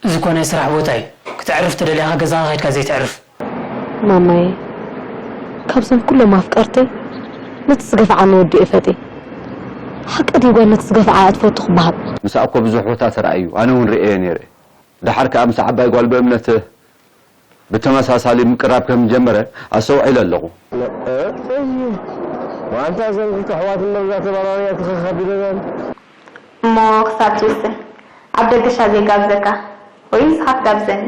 እዚ እኮ ናይ ስራሕ ቦታ እዩ። ክተዕርፍ ተደሊኻ ገዛኻ ከይድካ ዘይተዕርፍ። ማማየ፣ ካብዞም ኩሎም ኣፍቀርተይ ነቲ ዝገፍዓኒ ወዲ እየ ፈትየ። ሓቂ ድዩ ጓል ነቲ ዝገፍዓ እያ ትፈቱ ክበሃል? ምስኣ እኮ ብዙሕ ቦታ ተራእዩ፣ ኣነ እውን ርእየ ነይረ። ደሓር ከኣ ምስ ዓባይ ጓል ብእምነት ብተመሳሳሊ ምቅራብ ከም ጀመረ ኣስተውዒለ ኣለኹ። መዓንታ እዘን ክልተ ኣሕዋት እምበር እዛ ተባራርያ ትኸኻቢለናን። እሞ ክሳብ ትውስን ኣብ ደገ ሻሂ ዘይጋብዘካ ወይ ንስኻ ትጋብዘኒ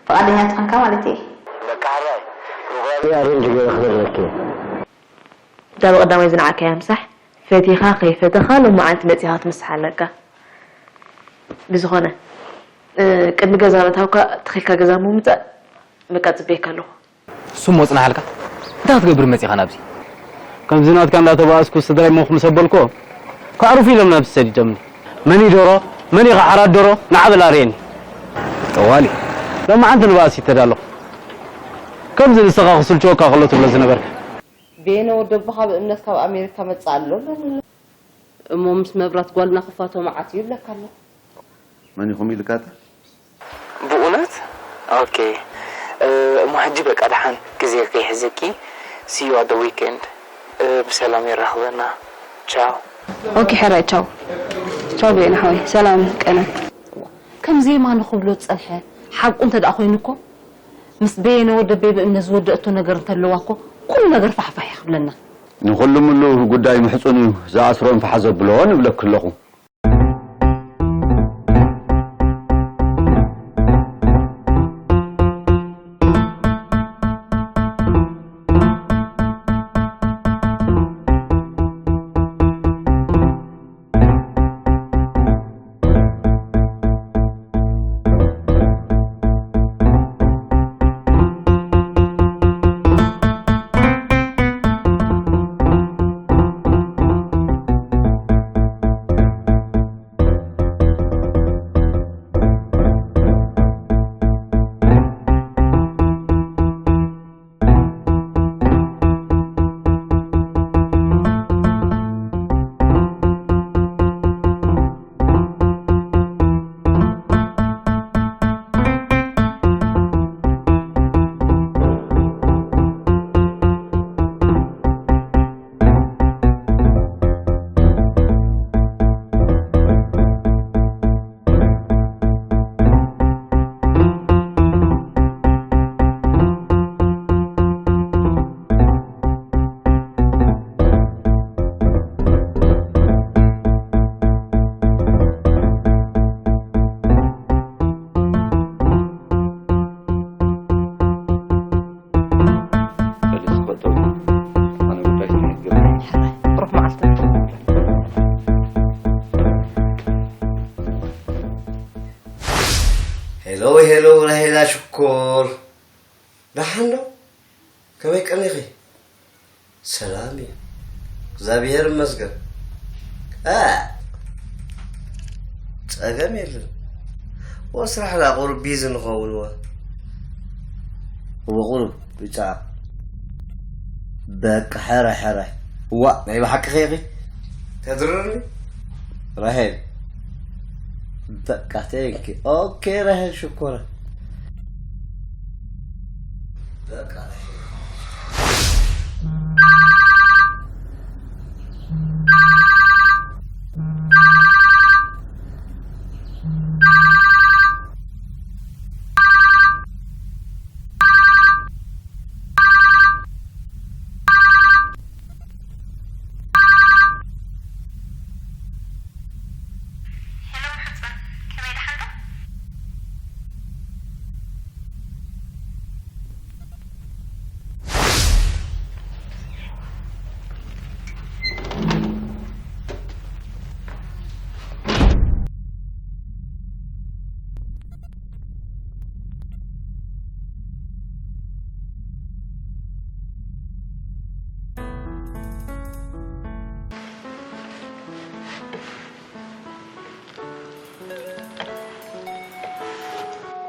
ፍቓደኛ ተኾንካ ማለት እየ። በቃ ሕራይ ፕሮግራመይ ኣሬንጅ ገይረ ክነግረኪ እየ። እታ ብቐዳማይ ዝነዓካያ ምሳሕ ፈቲኻ ከይፈተኻ ሎማዓንቲ መጺኻ ክትምስሓ ኣለካ። ብዝኾነ ቅድሚ ገዛ ምእታውካ ተኺልካ ገዛ ምውምጻእ በቃ ጽበየካ ኣለኹ። ስሞ ጽናሓልካ እንታይ ክትገብር መጺኻ ናብዚ? ከምዚ ናትካ እንዳተባኣስኩ ስድራይ ሞኽ ምስ ኣበልኮ ከዕርፉ ኢሎም ናብዚ ሰዲዶምኒ። መን እዩ ዶሮ? መን እዩ ሓራት ዶሮ? ንዓ በል ኣርእየኒ። ጠዋሊ ሎማዓንቲ ንባእሲ ተዳለኹ። ከምዚ ንስኻ ክስልችወካ ከሎ ትብሎ ዝነበርካ። ቤነ ወደቦኻ ብእምነት ካብ ኣሜሪካ መጽእ ኣሎ ኣለኒ። እሞ ምስ መብራት ጓልና ክፋቶ መዓት እዩ ይብለካ ኣሎ። መን ኢኹም ኢልካ እታ? ብኡነት? ኦኬ እሞ ሕጂ በቃ ደሓን ግዜ ከይሕዘኪ see you at the weekend ብሰላም የራኽበና ቻው። ኦኬ ሕራይ ቻው ቻው ቤና ሓወይ ሰላም ቀነ። ከም ዜማ ንኽብሎ ዝጸንሐ ሓቁ እንተ ደኣ ኮይኑ እኮ ምስ በየነ ወደበይ ብእምነት ዝወደእቶ ነገር እንተለዋ እኮ ኩሉ ነገር ፋሕፋሕ እዩ ክብለና። ንኹሉ ምሉ ጉዳይ ምሕጹን እዩ ዝኣስሮን ፋሕ ዘብሎ ንብለኪ ኣለኹ። ሄሎ ሄሎ ራሄላ ሽኮር ደሓን ዶ? ከመይ ቀኒኺ? ሰላም እዩ እግዚኣብሔር ይመስገን። እ ጸገም የለን። ወስራሕ ዳ ቁሩብ ቢዚ ንኸውን ወ እወ ቁሩብ ይጻዓ። በቃ ሕራይ ሕራይ። እዋ ናይ ብሓቂ ኸይኺ ተድርርኒ ራሄል። በቃ ቴንኪ ኦኬ ራሄል ሽኮራ። በቃ ራሄል።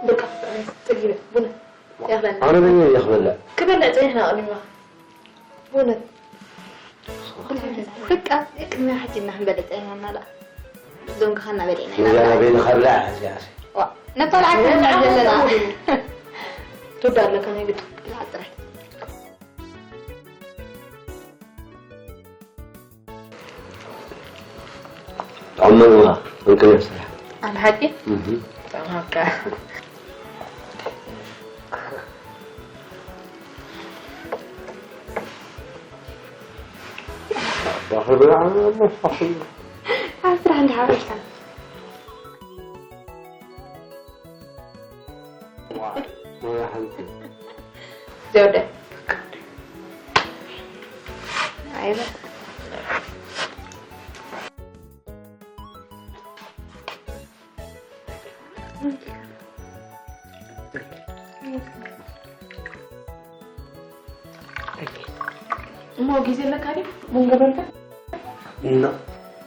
በቃ ጠጊበ ቡና ያኽለና። ኣነ በይነይ እየ ክበልዕ። ክበልዕ ጸኒሕና ኣቕዲምና። ቡና። በቃ ቅድሚ ሕጂ እና ክንበልዕ ጸኒሕና እና ደኣ። ዞንግኻ እናበልዕና ኢና እዚኣ ንበልዕ። በይንኻ ብላዕ እዚኣ። ነፋልዓካ ኢና ዘለና። ትወዳ ኣለካ ናይ ግድ። ጥራሕ። ጥዕመዋ እንክን ስራሕ። ኣነ ሓቂ እህ ጥዕመካ። ባኽሪ ብላ ዓመት ኣብ ስራሕ እንዳሓረሽካ። ሞያ ሓንቲ ዘውደ። ኣይበ። እሞ ግዜ ኣለካ ድዩ? ቡን ገበርካ? እና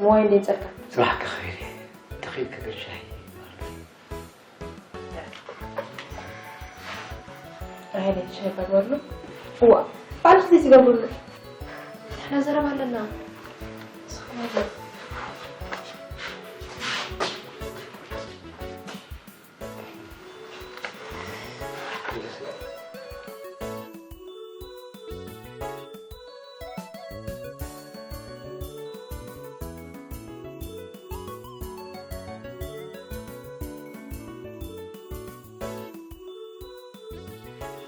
ሞይ እንዴት ጸርካ? ስራሕ ክኸይድ ተኺድ ክገሻይ ራሄል ሻይ ገበርሉ። እዋ ባዕልኺ ዘይትገብርሉ። ንሕና ዘረባ ኣለና።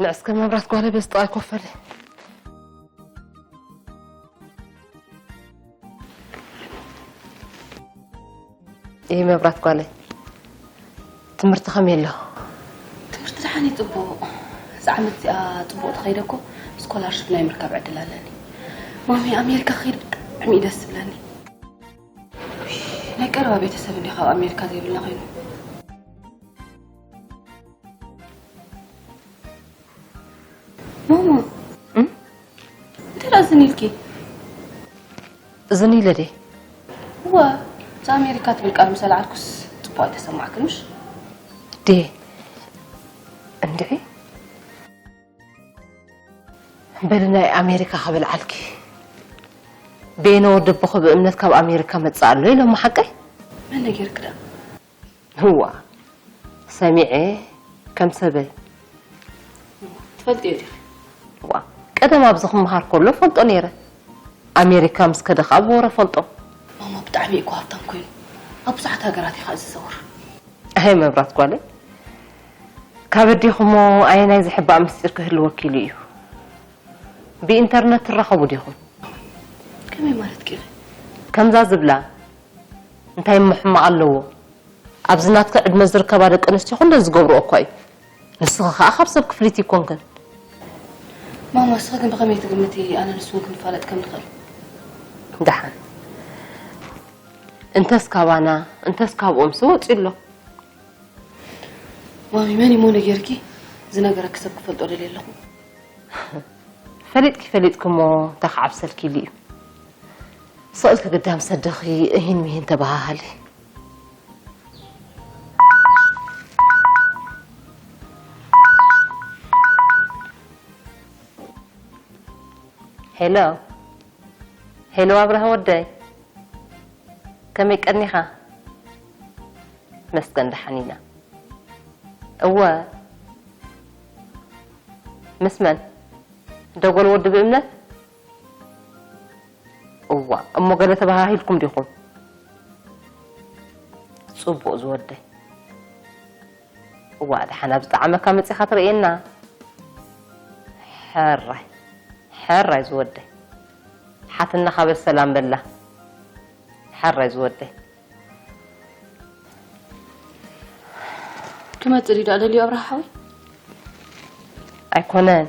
ንዕስከ መብራት ጓለ በዚ ጥቓይ ኮፈለ። ይህ መብራት ጓለ ትምህርቲ ከመይ ኣሎ? ትምህርቲ ደሓን እዩ ጽቡቕ። እዛ ዓመት እዚኣ ጽቡቕ ተኸይደ እኮ ስኮላርሽፕ ናይ ምርካብ ዕድል ኣለኒ። ማሚ ኣሜሪካ ክኸይድ ብጣዕሚ እዩ ደስ ዝብለኒ። ናይ ቀረባ ቤተሰብ እንዲ ካብ ኣሜሪካ ዘይብልና ኮይኑ ማማ እንታይ ደኣ ዝን ኢልኪ? ዝን ኢለ ድየ? እወ፣ እዛ ኣሜሪካ ትብል ቃል ምስ ኣልዓልኩስ ጽቡቕ ኣይተሰማዕክንሽ? ድየ? እንድዒ በሊ ናይ ኣሜሪካ ክብል ዓልኪ። ቤነ ወዲ ኣቦኺ ብእምነት ካብ ኣሜሪካ መጽእ ኣሎ ኢሎሞ ሓቀይ? መን ነጊርክ ደኣ? ህዋ ሰሚዐ ከም ሰበይ ትፈልጥዮ ዲኺ? ዋ ቀደም ኣብዚ ክመሃር ከሎ ፈልጦ ነይረ ኣሜሪካ ምስ ከደ ከዓ ብወረ ፈልጦ ማማ ብጣዕሚ እኮ ሃብታም ኮይኑ ኣብ ብዙሓት ሃገራት ኢኻ ዝዘውር ኣይ መብራት ጓለይ ካብ ኣዴኹሞ ኣየናይ ዝሕባእ ምስጢር ክህልወኪ ኢሉ እዩ ብኢንተርነት ትራኸቡ ዲኹም ከመይ ማለት ቂኺ ከምዛ ዝብላ እንታይ እሞ ሕማቕ ኣለዎ ኣብዚ ናትኪ ዕድመ ዝርከባ ደቂ ኣንስትዮ ኩለን ዝገብርኦ እኳ እዩ ንስኺ ከዓ ካብ ሰብ ክፍሊት ይኮንክን ማማ እስኺ ግን ብኸመይ ትግምቲ ኣነ ንስውን ክንፋለጥ ከም ንኽእል ደሓን እንተስ ካባና እንተስ ካብኦም ስወፂ ኣሎ ማሚ መን እሞ ነጌርኪ ዝነገረኪ ሰብ ክፈልጦ ደልየ ኣለኹ ፈሊጥኪ ፈሊጥኪ እሞ እንታይ ክዓብሰልኪ ኢሉ እዩ ስቕ ኢልኪ ግዳም ሰደኺ እሂን ምሂን ተበሃሃሊ ሄሎ ሄሎ ኣብርሃ ወደይ ከመይ ቀኒኻ መስገን ደሓን ኢና እወ ምስ መን ደጎል ወዲ ብእምነት እዋ እሞ ገለ ተበሃሂልኩም ዲኹም ጽቡቕ ዝወደይ እዋ ደሓን ኣብ ዝጠዓመካ መጺኻ ትርእየና ሕራይ ሕራይ ዝወደይ ሓትነኻ በሰላም በላ ሕራይ ዝወደይ ክመጽእ ድዩ ደኣ ደልዩ ኣብርሃ ሓወይ ኣይኮነን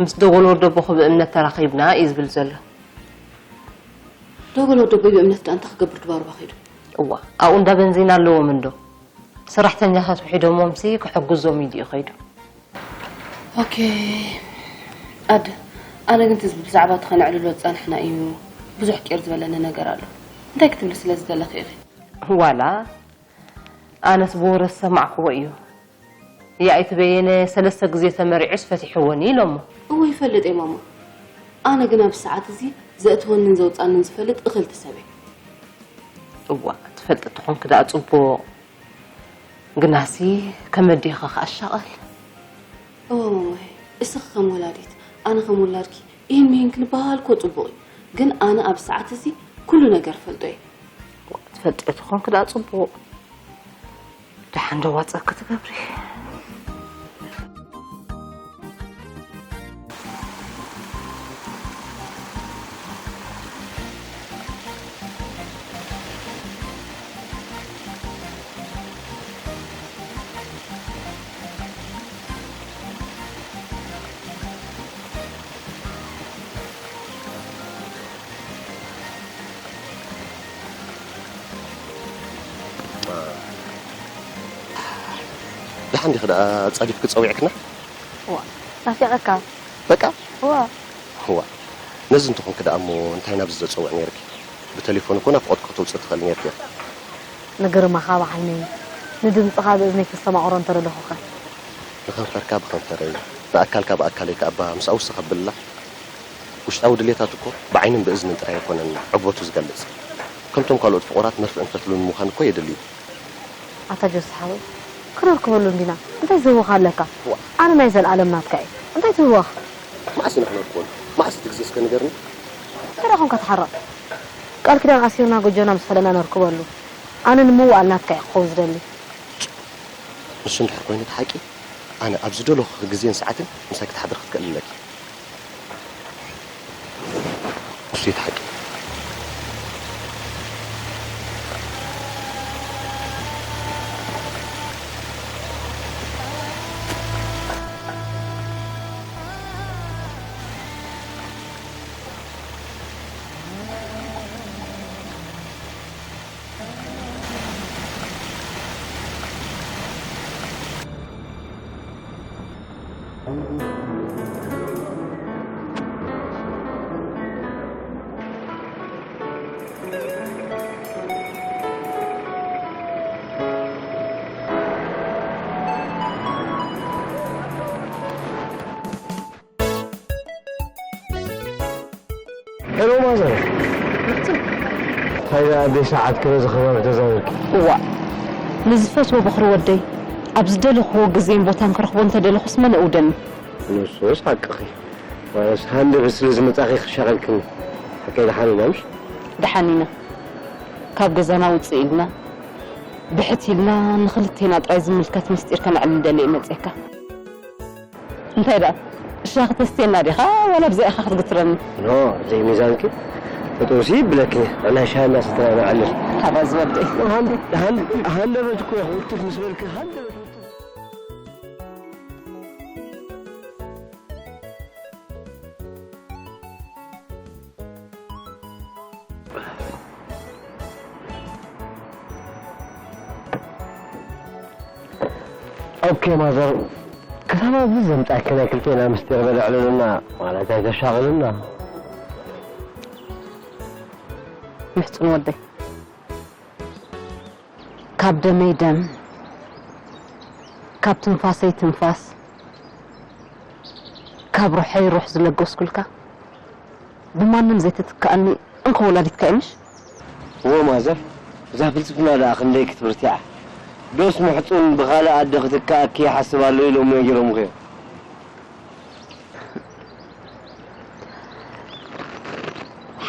ምስ ደጎል ወደቦ ብእምነት ተራኺብና እዩ ዝብል ዘሎ ደጎል ወደቦይ ብእምነት ደኣ እንታይ ክገብር ድባርባ ኸይዱ እዋ ኣብኡ እንዳ በንዚን ኣለዎም እንዶ ሰራሕተኛታት ውሒዶሞምሲ ክሕግዞም እዩ ድዩ ኸይዱ ኦኬ ኣደ ኣነ ግን ትዝቢ ብዛዕባ እቲ ከነዕልሎ ዝጸናሕና እዩ ብዙሕ ቂር ዝበለኒ ነገር ኣሎ እንታይ ክትብሊ ስለ ዝደለኺ ኢኺ ዋላ ኣነስ ብወረ ዝሰማዕክዎ እዩ ያኢት በየነ ሰለስተ ግዜ ተመሪዑስ ፈቲሕወኒ ኢሎሞ እወ ይፈልጥ እየ ማማ ኣነ ግን ኣብዚ ሰዓት እዚ ዘእትወንን ዘውፃንን ዝፈልጥ እኽልቲ ሰብ እየ እዋ ትፈልጢ ተኾንኪ ደኣ ፅቡቕ ግናሲ ከም ኣዴኻ ከኣ ሻቐል። እወ ማማይ፣ እስኺ ከም ወላዲት፣ ኣነ ከም ውላድኪ፣ ይህን ምሂን ክንበሃል እኮ ጽቡቕ እዩ። ግን ኣነ ኣብ ሰዓት እዚ ኩሉ ነገር ፈልጦ እየ። ትፈልጥዮ ተኾንኪ ደኣ ጽቡቕ። ደሓን ዶ ዋጸ ክትገብሪ? ደሓን ዲኺ ደኣ ጻዲፍኪ ጸዊዕክና? ዋ፣ ናፊቐካ። በቃ? ዋ። ዋ። ነዚ እንተኾንኪ ደኣ እሞ እንታይ ናብዚ ዘጸውዕ ነይርኪ? ብቴሌፎን እኮ ናፍቖትኪ ከተውጽኢ ትኽእሊ ነይርኪ። ንግርማኻ ብዓይነይ፣ ንድምጽኻ ብእዝነይ ከስተማቕሮ እንተ ደለኹኸ? ንኸንፈርካ ብኸንፈረይ፣ ንኣካልካ ብኣካለይ ከኣ እባ ምስኣ ውስኽ ኣብልላ። ውሽጣዊ ድሌታት እኮ ብዓይንን ብእዝንን ጥራይ ኣይኮነን ዕግበቱ ዝገልጽ። ከምቶም ካልኦት ፍቑራት መርፍእን ፈትልን ምዃን እኮ የድሊ እዩ። ኣታ ጆሲ ሓወይ፣ ክነርክበሉ እንዲና። እንታይ ዝህወኻ ኣለካ? ዋ። ኣነ ናይ ዘልኣለም ናትካ እየ። እንታይ ትህወኽ? መዓስ ኢና ክነርክበሉ? መዓስ እቲ ግዜ እስከ ንገርኒ? እንታይ ደኣ ኾንካ ትሓርቕ? ቃል ኪዳን ኣሲርና ጎጆና ምስ ፈለና ነርክበሉ። ኣነ ንምውኣል ናትካ እየ ክኸውን ዝደሊ። ንሱ እንድሕር ኮይኑ እቲ ሓቂ፣ ኣነ ኣብ ዝደለኹ ግዜን ሰዓትን ምሳይ ክትሓድሪ ክትክእሊ ኣለኪ። ንሱ እዩ እቲ ሓቂ። ሄሎ ማዘር። እንታይ ደኣ ኣደይ ሰዓት ክለ ዝኸበረ ተዛዊርኪ? እዋእ፣ ንዝፈትዎ በኹሪ ወደይ ኣብ ዝደለኽዎ ግዜን ቦታን ክረኽቦ እንተደለኹስ መን እውደኒ? ንሱስ ሓቅኺ። ዋላስ ሃንደበት ስለ ዝመጻኺ ክሻቐልክኒ። ሓቀይ ደሓን ኢና ምሽ? ደሓን ኢና። ካብ ገዛና ውጽእ ኢልና፣ ብሕት ኢልና፣ ንኽልቴና ጥራይ ዝምልከት ምስጢር ከነዕልል ደልየ መጺኤካ። እንታይ ደኣ? ሻሂ ክተስትየና ዲኻ? ዋላ ብዚኣ ኢኻ ክትግትረኒ? ኖ፣ ዘይሚዛንኪ። ፈጠውሲ ይብለኪ። ንሕና ሻሂ እናሰተና ንዓልል። ሓራዝ ወደይ። ሃን-፣ ሃን-፣ ሃንደበት እኮ ኢኹ ውትፍ ምስ በልኪ፣ ሃንደበት ውትፍ። ኦኬ ማዘር፣ ክሳብ ኣብዚ ዘምጻኪ ናይ ክልቴና ምስጢር በልዕልልና ማለት ኣይተሻቕልና። ምሕጽን ወደይ፣ ካብ ደመይ ደም፣ ካብ ትንፋሰይ ትንፋስ፣ ካብ ሩሐይ ሩሕ ዝለገስኩልካ፣ ብማንም ዘይትትክኣኒ እንኮ ወላዲትካ እየ ምሽ? እወ ማዘር፣ እዛ ፍልስፍና ደኣ ክንደይ ክትብርቲ እያ። ዶስ ምሕጹን ብኻልእ ኣደ ክትከኣኪ ይሓስብ ኣሎ ኢሎም ነጊሮምኺ እዮም።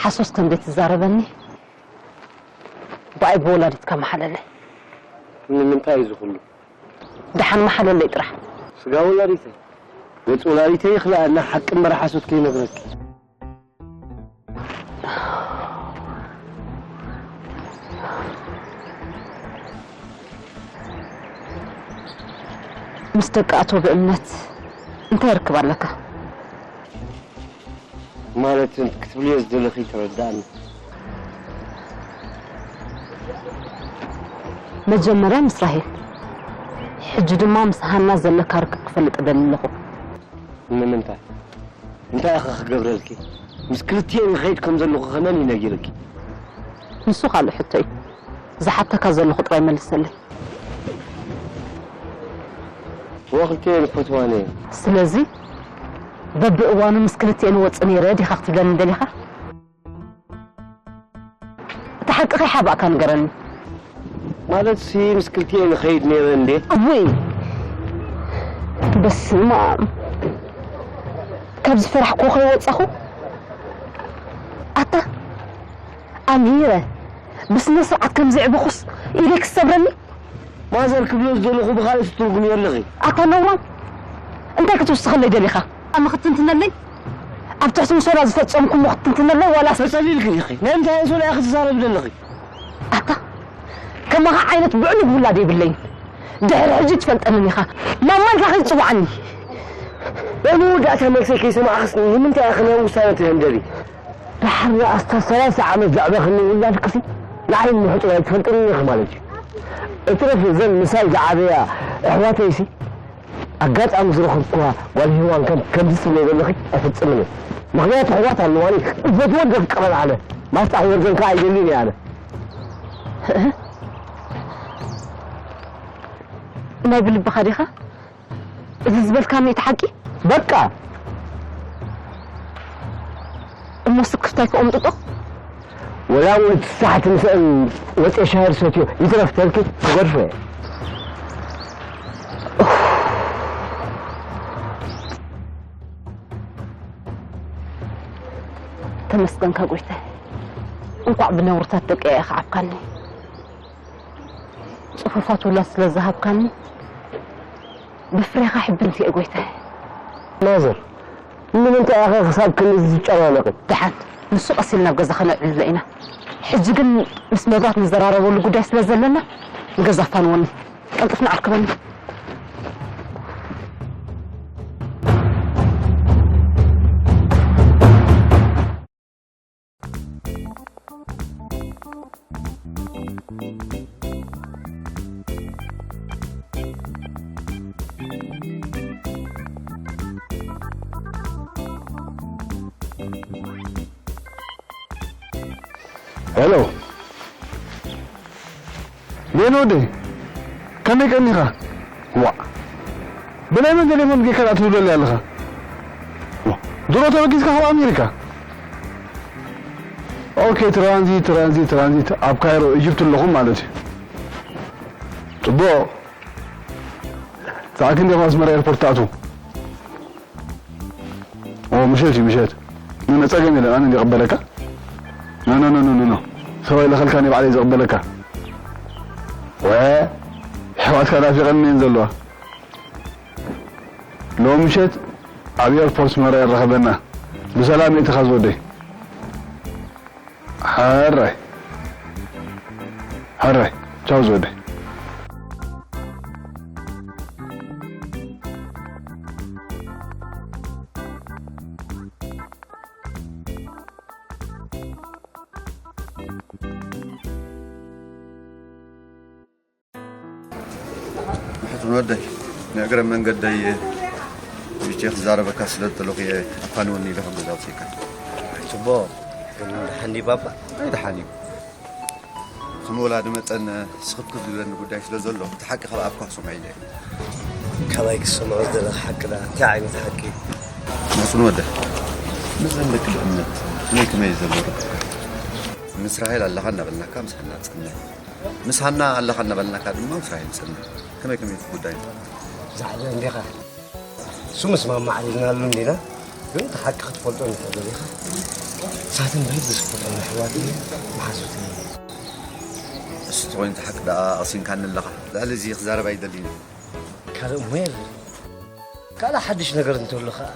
ሓሶት ከም ዘይትዛረበኒ ብኣይ ብወላዲትካ መሓለለይ። ንምንታይ እዩ እዚ ኩሉ? ደሓን መሓለለይ ጥራሕ። ስጋ ወላዲተይ፣ ገጽ ወላዲተይ ይኽልኣና፣ ሓቂ እምበር ሓሶት ከይነግረኪ። ምስ ደቂ ኣቶ ብእምነት እንታይ ርክብ ኣለካ? ማለት ክትብልዮ ዝደለኺ ተረዳእኒ። መጀመርያ ምስ ራሄል፣ ሕጂ ድማ ምስ ሃና ዘለካ ርክብ ክፈልጥ እደሊ ኣለኹ። ንምንታይ? እንታይ ኢኸ ክገብረልኪ? ምስ ክልቲኤን ይኸይድ ከም ዘለኹ ከ መን እዩ ነጊርኪ? ንሱ ካልእ ሕቶ እዩ። ዝሓተካ ዘለኹ ጥራይ መልሰለይ። እወ ክልቲኤን ይፈትዋኒ እየን። ስለዚ በብእዋኑ ምስ ክልቲኤን እወጽእ ነይረ ዲኻ ክትብለኒ ደሊኻ? እቲ ሓቂ ከይሓባእካ ንገረኒ። ማለት ሲ ምስ ክልቲኤ ንኸይድ ነይረ እንዴ? እውይ በስመ ኣብ። ካብ ዝፈራሕኩ ከይወፃኹ ኣታ ኣምሂረ ብስነ ስርዓት ከም ዘዕበኹስ ኢደይ ክሰብረኒ። ማዘር ክብሎ ዝደለኹ ብኻልእ ትትርጉም የለኺ። ኣታ ነውራም እንታይ ክትውስኸለይ ደሊኻ? ኣመ ክትንትነለይ ኣብ ትሕቲ ምሶላ ዝፈፀምኩሞ ክትንትነለይ ዋላስ ተጸሊልኪ ዲኺ? ናይ እንታይ ኣንሶላ ኢኺ ትዛረቢ ዘለኺ? ኣታ ከማኻ ዓይነት ብዕሉግ ውላድ የብለይን። ድሕሪ ሕጂ ትፈልጠንን ኢኻ። ማማ ኢልካ ከይትጽውዓኒ። ናይ መወዳእታ መልሰይ ከይሰማዕክስ ንምንታይ ኢኺ ናይ ውሳነ ትህንደቢ? ድሓር ንኣስታት ሰላሳ ዓመት ዘዕበኽኒ ውላድክሲ ንዓይ ምሕጹር ኣይትፈልጥንን ኢኺ ማለት እዩ። እትረፍ እዘን ምሳይ ዝዓበያ ኣሕዋተይሲ ኣጋጣሚ ዝረኸብኩዋ ጓል ሄዋን ከም ከምዚ ትብሎ ዘለኺ ኣይፈጽምን እየ። ምኽንያቱ ኣሕዋት ኣለዋኒ እፈትወን ዘፍቅረን ኣነ። ማስጣ ክወርደን ከኣ ኣይደልን እየ ኣነ። ናይ ብልብኻ ዲኻ? እዚ ዝበልካኒ እቲ ሓቂ? በቃ እሞ ስክፍታይ ክቕምጥጦ? ወላ እውን እቲ ሳሕቲ ምስአን ወፅየ ሻሂ ሰትዮ ይትረፍ ተልኪ ትገድፎ እየ። ተመስገንካ ጎይታይ፣ እንኳዕ ብነውርታት ደቂ ኢኻ ዓብካኒ። ጽፉፋት ውላድ ስለ ዝሃብካኒ ብፍሬኻ ሕብንቲ እየ ጎይታይ። ማዘር፣ ንምንታይ ኢኺ ክሳብ ክንድዚ ትጨናነቒ? ደሓን፣ ንሱ ቀስ ኢልና ኣብ ገዛ ከነዕልሎ ኢና። ሕጂ ግን ምስ መብራት ንዘራረበሉ ጉዳይ ስለ ዘለና ንገዛ ኣፋንወኒ። ቀልጥፍና ኣርክበኒ። ሄሎ ሌን ወደይ፣ ከመይ ቀኒኻ? ዋእ፣ ብናይ መን ቴሌፎን ጌጋ ካልእ ትብለለይ ኣለኻ? ዋእ፣ ድሮ ተበጊስካ ካብ ኣሜሪካ? ኦኬ፣ ትራንዚት፣ ትራንዚት፣ ትራንዚት፣ ኣብ ካይሮ ኢጅፕት ኣለኹም ማለት እዩ። ጽቡቕ፣ ሰዓት ክንደይ ካብ ኣስመራ ኤርፖርት ትኣትዉ? ኦ ምሸት እዩ ምሸት። ኖ ኖ ጸገም የለን ኣነ እንዲየ ቅበለካ። ኖ ኖ ኖ ኖ ኖ ሰብ ኣይለኸልካን እየ ባዕለይ ዝቕበለካ። ወ ኣሕዋትካ ናፊቐኒ እየን ዘለዋ። ሎሚ ምሸት ኣብ ኤርፖርት ኣስመራ የራኽበና። ብሰላም የእትኻ ዝወደይ። ሕራይ ሕራይ ቻው ዝወደይ። ምሕጽን ወደይ፣ ንእግረ መንገደይ ብቼ ክዛረበካ ስለ ዝደለኹ እየ ኣፋንወኒ ኢለ ከም ገዛ ኣውፅእካ። ጽቡቕ፣ ግን ደሓን ድዩ ባባ? ኣይ ደሓን እዩ። ከም ወላዲ መጠን ስኽፍክፍ ዝብለኒ ጉዳይ ስለ ዘሎ፣ እቲ ሓቂ ካብ ኣፍካ ክሰምዖ ኢለ እየ። ካባይ ክትሰምዖ ዝደለኻ ሓቂ ደኣ እንታይ ዓይነት ሓቂ እዩ? ምሕጽን ወደይ፣ ምስዘን ደቂ ድኽነት ከመይ ከመይ ዘሎ ርክብካ? ምስ ራሄል ኣለኻ እናበልናካ ምስ ሃና ትጸንሕ። ምስ ሃና ኣለኻ እናበልናካ ድማ ምስ ራሄል ንጸንሕ። ከመይ ከመይ እቲ ጉዳይ? ዛዕባ እንዲኻ እሱ ምስማማዕ ኢልናሉ እንዲና፣ ግን እቲ ሓቂ ክትፈልጦ እንድሕር ደሊኻ፣ ንሳተን ብልቢ ዝፍቅረን ኣሕዋት እየን፣ መሓዙት እየን። እሱ ተኾይኑ እቲ ሓቂ ደኣ ኣቕሲንካኒ ኣለኻ። ልዕሊ እዚ ክዛረብ ኣይደልይን እየ። ካልእ እሞ የለን። ካልእ ሓድሽ ነገር እንተሎ ኸኣ፣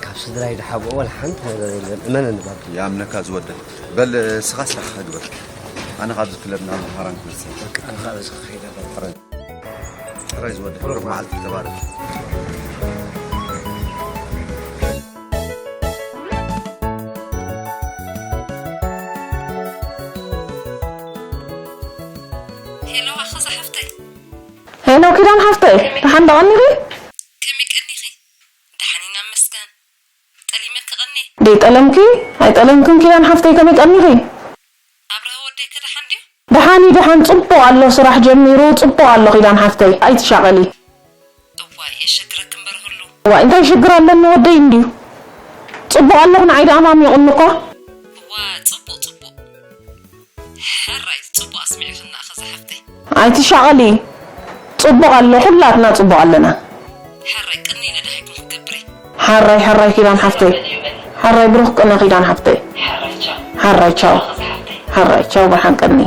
ካብ ስድራይ ዝሓብኦ ዋላ ሓንቲ ነገር የለን። እመነኒ ባባ። ይኣምነካ ዝወደይ። በል፣ እስኻ ስራሕኻ ግበር። ኣነ ካብዚ ክለብ ናብ ሃራን ክመጽእ። በቃ፣ ኣነ ኸኣ በዚ ክኸይድ ኣለኹ። ጥራይ ዝወደይ። ብሩኽ መዓልቲ፣ ተባረኽ። ሄሎ ኣኸዛ ሓፍተይ። ሄሎ ኪዳን ሓፍተይ፣ ደሓን ዶ ቀኒኺ? ከመይ ቀኒኺ? ደሓን ኢና መስገን። ጠሊመኪ ቀንየ። ደይ ጠለምኪ? ኣይጠለምክን ኪዳን ሓፍተይ፣ ከመይ ቀኒኺ? ኣብርሀ ወደይ ከ ደሓን ድዩ? ደሓን እዩ፣ ደሓን ጽቡቕ ኣሎ፣ ስራሕ ጀሚሩ ጽቡቕ ኣሎ ኪዳን ሓፍተይ፣ ኣይትሻቐሊ። እዋይ የሸግረኪ እምበር ኩሉ። እዋይ እንታይ ሽግር ኣለኒ፣ ወደይ እንድዩ ጽቡቕ ኣለኹ፣ ንዓይ ደኣ ኣማሚቑኒ እኳ። እዋ ጽቡቕ ጽቡቕ። ሕራይ ጽቡቕ ኣስሚዕኽና ኣኸዛ ሓፍተይ። ኣይትሻቐሊ። ጽቡቕ ኣሎ፣ ኩላትና ጽቡቕ ኣለና። ሕራይ ቅኒ ነዳሂኩም ክትገብሪ። ሕራይ፣ ሕራይ ኪዳን ሓፍተይ። ሕራይ ብሩኽ ቅነ ኪዳን ሓፍተይ። ሕራይ ቻው። ሕራይ ቻው። ሕራይ ቻው፣ ብርሃን ቅኒ።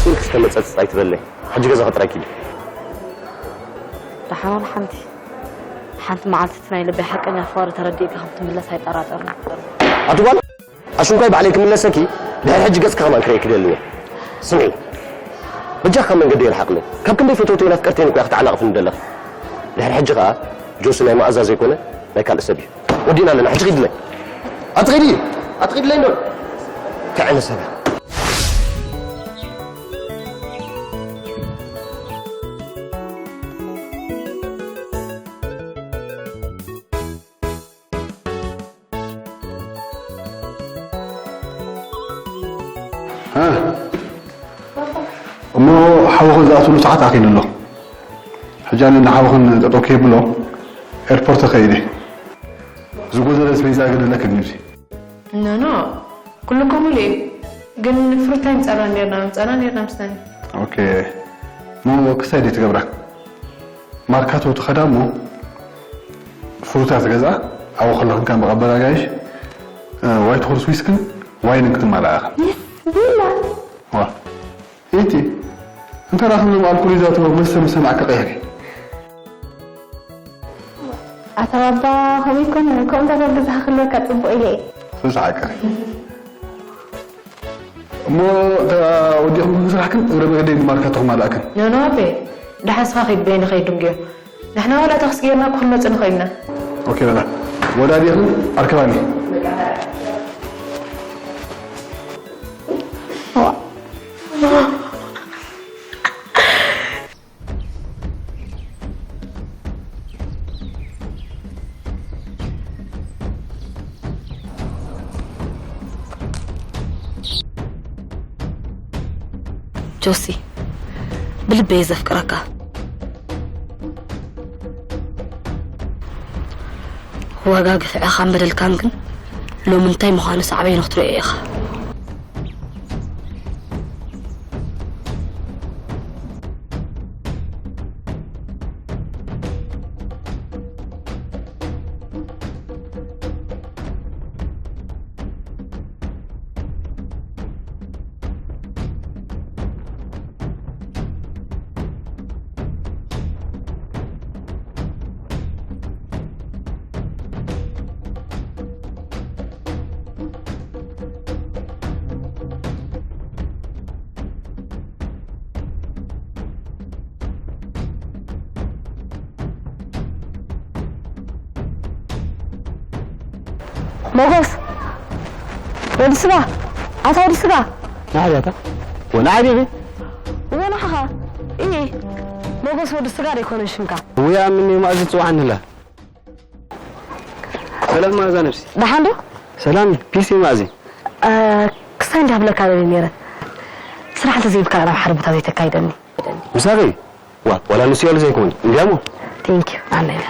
ኢልክስ ተመጸጽ ኣይትበለይ። ሕጂ ገዛኺ ጥራይ ኪዲ። ደሓን ዋል ሓንቲ። ሓንቲ መዓልቲ እቲ ናይ ልበይ ሓቀኛ ፍቕሪ ተረዲእካ ከም ትምለስ ኣይጠራጠርን። ኣቲ ጓል፣ ኣሽንኳይ ባዕለይ ክምለሰኪ፣ ድሕሪ ሕጂ ገጽኪ ከማን ክርእየኪ ደሊ እየ። ስምዒ፣ በጃኻ ካብ መንገደይ ርሓቕለይ። ካብ ክንደይ ፈተውተይን ኣፍቀርተይን እኮ ኢኺ ክትዓናቕፍኒ ደለኺ። ድሕሪ ሕጂ ከኣ ጆሲ ናይ መኣዛ ዘይኮነ ናይ ካልእ ሰብ እዩ። ወዲእና ኣለና፣ ሕጂ ኺድለይ። ኣቲ ኺዲ፣ ኣቲ ኺድለይ እንዶ። እንታይ ዓይነት ሰብ እያ? እ፣ እሞ ሓውኽን ዝኣትወሉ ሰዓት ኣኺሉ ኣሎ። ሕጂ ኣነ ንሓውኽን ጠጠው ከየብሎ ኤርፖርት ከይደ። ዝጎደለ ኣስቤዛ ግን ኣለክን ኣብዚ። ኖ፣ ኖ፣ ኩሉ እኮ ሙሉእ እዩ። ግን ፍሩታይ ምጸና ኔርና፣ ምጸና ኔርና ምስናኒ። ኦኬ። እሞ ክሳይ ደይ ትገብራ? ማርካቶ ትኸዳ እሞ ፍሩታ ትገዝኣ፣ ኣብኡ ከለኽን ከም መቐበል ኣጋይሽ፣ እ፣ ዋይት ሆርስ ዊስክን ዋይንን ክትማልኣ ኢኻ። የስ፣ ቢላ። ዋ፣ ኢቲ፣ እንታይ ደኣ ከምዞም ኣልኮል ይዛተዎ መስተ ምስ ሰማዕካ ቀይሕኪ? ኣታ ባባ፣ ከምኡ ይኮነ፣ ከምኡ እንዳ ገዛኻ ክህልወካ ጽቡቕ ኢለ እየ። ተስዓቀ። እሞ፣ እታ ወዲኹም ስራሕክን እግረ መገደይ ንማርካቶ ክማልኣክን። ኖ፣ ኖ፣ ኣቤ። ደሓን ስኻ ኺድ፣ በይነ ኸይድ ድንጉዮ። ንሕና ዋላ ታክሲ ጌርና እኮ ክንመጽእ ንኽእል ኢና። ኦኬ፣ በላ። ወዳዲኽን ኣርከባኒ። ጆሲ፣ ብልበይ እየ ዘፍቅረካ። ዋጋ ግፍዕኻን በደልካን ግን ሎሚ እንታይ ምዃኑ ሳዕቤኑ ክትሪኦ ኢኻ። ሞጎስ፣ ወዲ ስጋ፣ ኣታ ወዲ ስጋ። ንዓይ ኣታ? ወ-፣ ንዓይ ዲኺ? ወ-፣ ንዓኻ። እይ፣ ሞጎስ ወዲ ስጋ ዶ ኣይኮነን ሽምካ? ውያ፣ ምን ማእዚ ትጽዋዕኒ ኣላ? ሰላም መኣዛ ነብሲ። ደሓን ዶ? ሰላም፣ ፒስ መኣዚ። እ፣ ክሳይ እንዳብለካ ደልየ ነይረ። ስራሕ እንተዘይብልካ ናብ ሓደ ቦታ ዘይተካይደኒ። ምሳኺ? ዋ፣ ዋላ ንሱ ያሉ ዘይኮን። እንዲያሞ? Thank you። ኣሜን።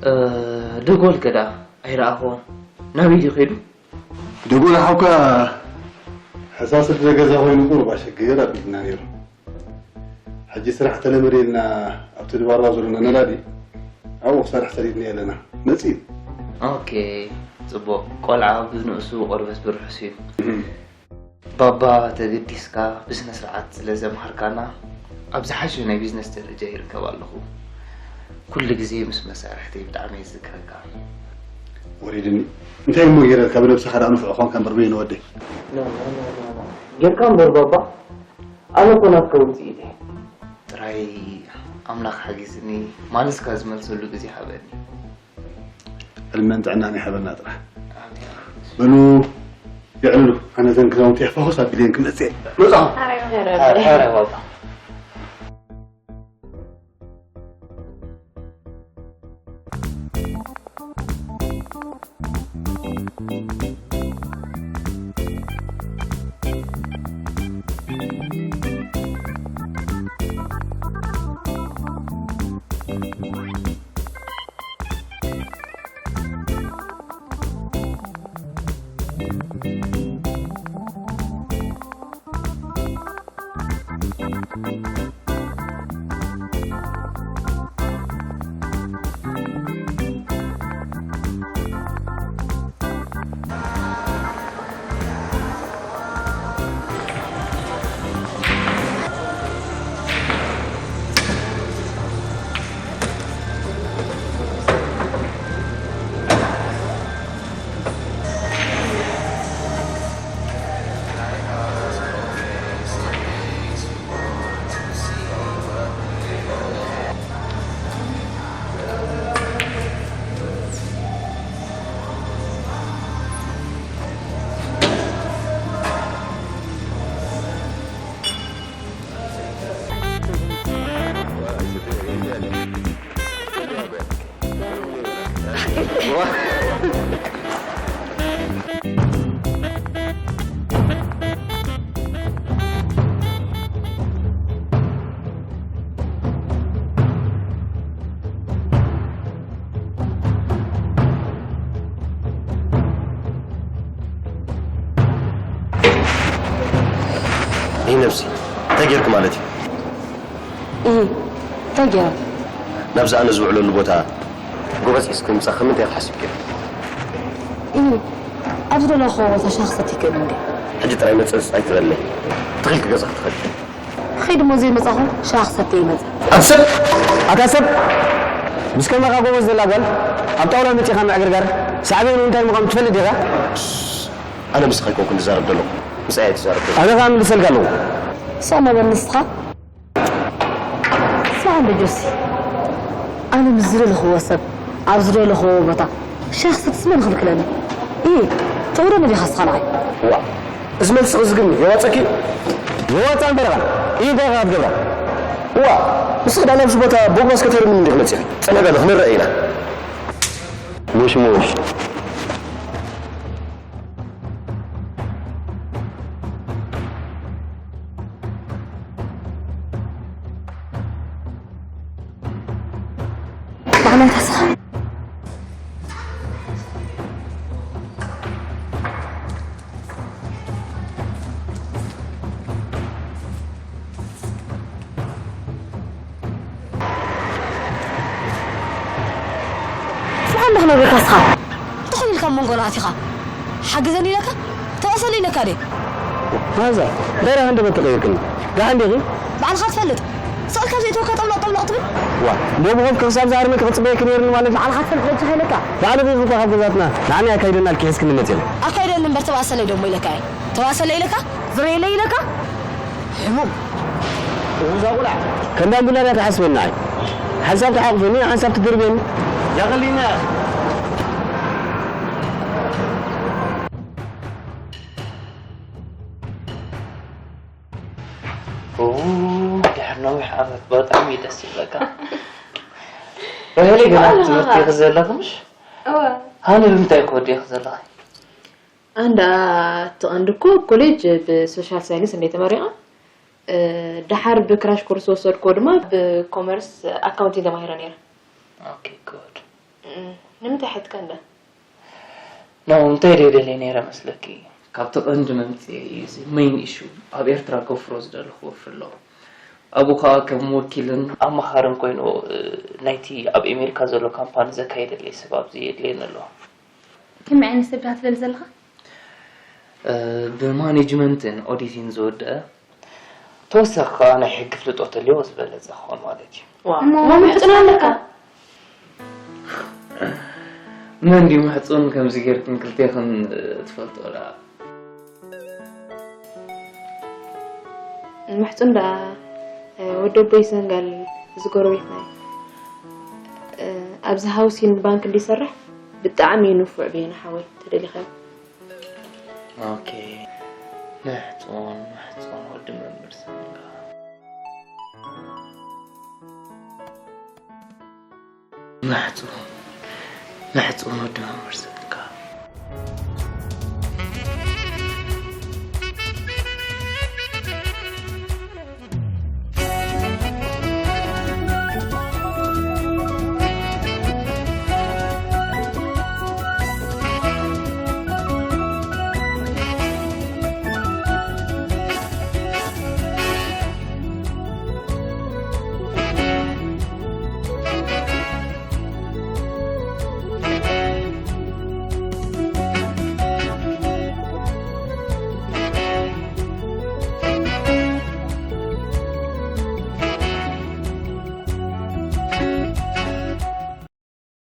እ፣ ደጎል ከ ደኣ ኣይረኣኽዎን? ናበይ ድዩ ከይዱ? ደጎል ሓውካ ሕሳስ ስለ ገዛ ኮይኑ ቁሩብ ኣሸግር ኣቢልና ነይሩ። ሕጂ ስራሕ ተለመደ ኢልና ኣብቲ ድባርባ ዘለና ነዳዲ ኣብኡ ክሰርሕ ሰዲድና ኣለና። መጺኡ። ኦኬ፣ ጽቡቕ። ቆልዓ ብንእሱ ቆርበት ብርሑስ እዩ። እም። ባባ፣ ተገዲስካ ብስነ ስርዓት ስለ ዘምሃርካና ኣብ ዝሓሸ ናይ ቢዝነስ ደረጃ ይርከብ ኣለኹ። ኩሉ ግዜ ምስ መሳርሕተይ ብጣዕሚ እየ ዝዝክረካ። ወሪድኒ። እንታይ እሞ ገይረልካ? ብነብስኻ ደኣ ንፉዕ ኾንካ እምበር በይኑ ወደይ። ኖ፣ ኖ፣ ኖ፣ ኖ፣ ኖ። ጌርካ እምበር ባባ፣ ኣነ እኮ ናትካ ውጽኢት እየ። ጥራይ ኣምላኽ ሓጊዝኒ፣ ማለስካ ዝመልሰሉ ግዜ ሃበኒ። ዕድመን ጥዕናን ይሃበና ጥራሕ። ኣሜን። በሉ፣ የዕልሉ። ኣነ እዘን ክዳውንቲ እየ ፈኹስ ኣቢለየን ክመጽእ እየ። መጻኹ። ኧረ፣ ኧረ፣ ኧረ፣ ኧረ፣ ባባ። ይህ ነብሲ፣ እንታይ ጌርክ ማለት እዩ? እህ፣ እንታይ ጌረ? ናብዚ ኣነ ዝውዕለሉ ቦታ ጎበዝ ሒዝኪ ምጻእ፣ ከምንታይ ክትሓስብ ጌርኪ? እህ፣ ኣብ ዝደለኹዎ ቦታ ሻሂ ክሰቲ ይክእል እንዴ? ሕጂ ጥራይ መጸጽ ኣይትበለይ። ተኺልኪ ገዛ ክትኸዲ። ኸይድ እሞ ዘይመጻኹ ሻሂ ክሰቲ ይመጽእ። ኣቲ ሰብ! ኣታ ሰብ! ምስ ከማኻ ጎበዝ ዘላ ጓል ኣብ ጣውላ መጺኻ ምዕግርጋር፣ ሳዕቤኑ እንታይ ምዃኑ ትፈልጥ ዲኻ? ኣነ ምስኻ ኣይኮንኩን ዝዛረብ ዘለኹ፣ ምስኣ እየ ዝዛረብ ዘለኹ። ኣነ ኸኣ ምልሰልካ ኣለኹ። ስቕ መበል ንስኻ። ስማዕ እንዶ ጆሲ፣ ኣነ ምስ ዝደለኽዎ ሰብ ኣብ ዝደለኽዎ ቦታ ሻሂ ክትሰቲ መን ይኽልክለኒ? ኢ፣ ትቕደም ዲኻ ንስኻ ንዓይ? ዋእ፣ እዚ መልስኺ እዚ ግን የዋጸኪ? የዋጽኣ እምበር ኸኣ፣ ኢ፣ እንታይ ኢኻ ክትገብራ? ዋእ፣ ንስኺ ደኣ ናብዚ ቦታ ቦግባስ ከተርምኒ እንዲኺ መጺኺ? ጽንሒ በሊ፣ ክንረኣ ኢና። ሙሽ ሙሽ። ባዕሎም ተስኻ። ስራሕ እንዶ ክነግረካ እስኻ። እንታይ ኢልካ ኣብ መንጎና ኣቲኻ? ሓግዘኒ ኢለካ? ተዋሰለይ ኢለካ ድየ? ማዛ፣ እንታይ ደኣ ሃንደበት ተቐይርክኒ? ደሓን ዲኺ? ባዕልኻ ትፈልጥ። ስቕ ኢልካ ዘይተወካ ጠብለቕ ጠብለቕ ትብል? ዋ፣ ሞብኾፍ ክሳብ ዝሃርመኪ ክጽበየኪ ነይሩኒ ማለት እዩ። ባዕልኻ ትፈልጥ በጃኻ ኢለካ። ባዕልኺ ኢኺ እኮ ካብ ገዛትና ንዓኒ ኣካይደና ኢልኪ ሒዝክኒ መጺኺ። ኣካይደኒ እምበር ተዋሰለይ ደሞ ኢለካ እየ። ተዋሰለይ ኢለካ? ዝረየለይ ኢለካ? ሕሙም። እዛ ቁልዓ። ከም ባምቡላ ድያ ትሓስበኒ ንዓይ። ሓንሳብ ትሓቑፈኒ፣ ሓንሳብ ትድርብየኒ። ያቐሊና። ኦ፣ ድሕሪ ነዊሕ ዓመት ብጣዕሚ እዩ ደስ ይብለካ። ራሄለይ፣ ገና ኣብ ትምህርቲ ኢኺ ዘለኺ ምሽ? እወ። ሃኒ ብምንታይ ክወዲ ኢኺ ዘለኺ? ኣነ ደኣ እቲ ቀንዲ እኮ ኮሌጅ ብሶሻል ሳይንስ እንደ ተመሪቐ፣ እ፣ ደሓር ብክራሽ ኮርስ ዝወሰድክዎ ድማ ብኮመርስ ኣካውንቲንግ ተማሂረ ነይረ። ኦኬ፣ ጉድ። ንምንታይ ሕትቀንዳ? ኖ እንታይ ደደልየ ነይረ መስለኪ? ካብቲ ቀንዲ መምፅኤ እዩ እዚ ሜይን ኢሹ። ኣብ ኤርትራ ከፍሮ ዝደለኹ ወፍሪ ኣለዎ። ኣብኡ ከዓ ከም ወኪልን ኣማኻርን ኮይኑ ናይቲ ኣብ ኣሜሪካ ዘሎ ካምፓኒ ዘካየደለይ ሰብ ኣብዚ የድልየኒ ኣሎ። ከመይ ዓይነት ሰብ ዲኻ ትደሊ ዘለኻ? ብማኔጅመንትን ኦዲቲን ዝወደአ ተወሳኺ ከዓ ናይ ሕጊ ፍልጦት ተልዮ ዝበለፀ ክኾን ማለት እዩ። እሞ ምሕፅኖ ኣለካ? መን ድዩ ምሕፁን ከምዚ ጌርክን ክልቴኽን ትፈልጦ ደኣ? ምሕፁን ደኣ ወዲ ኣቦይ ሰንጋል እዚ ጎረቤትና እዩ። ኣብዚ ሃውሲን ባንክ እንዲሰርሕ ብጣዕሚ እዩ ንፉዕ ብየነ ሓወይ ተደሊኻዮ። ኦኬ። ምሕፁን ምሕፁን ወዲ መምህር ሰንጋ። ምሕፁን ምሕፁን ወዲ መምህር ሰንጋ።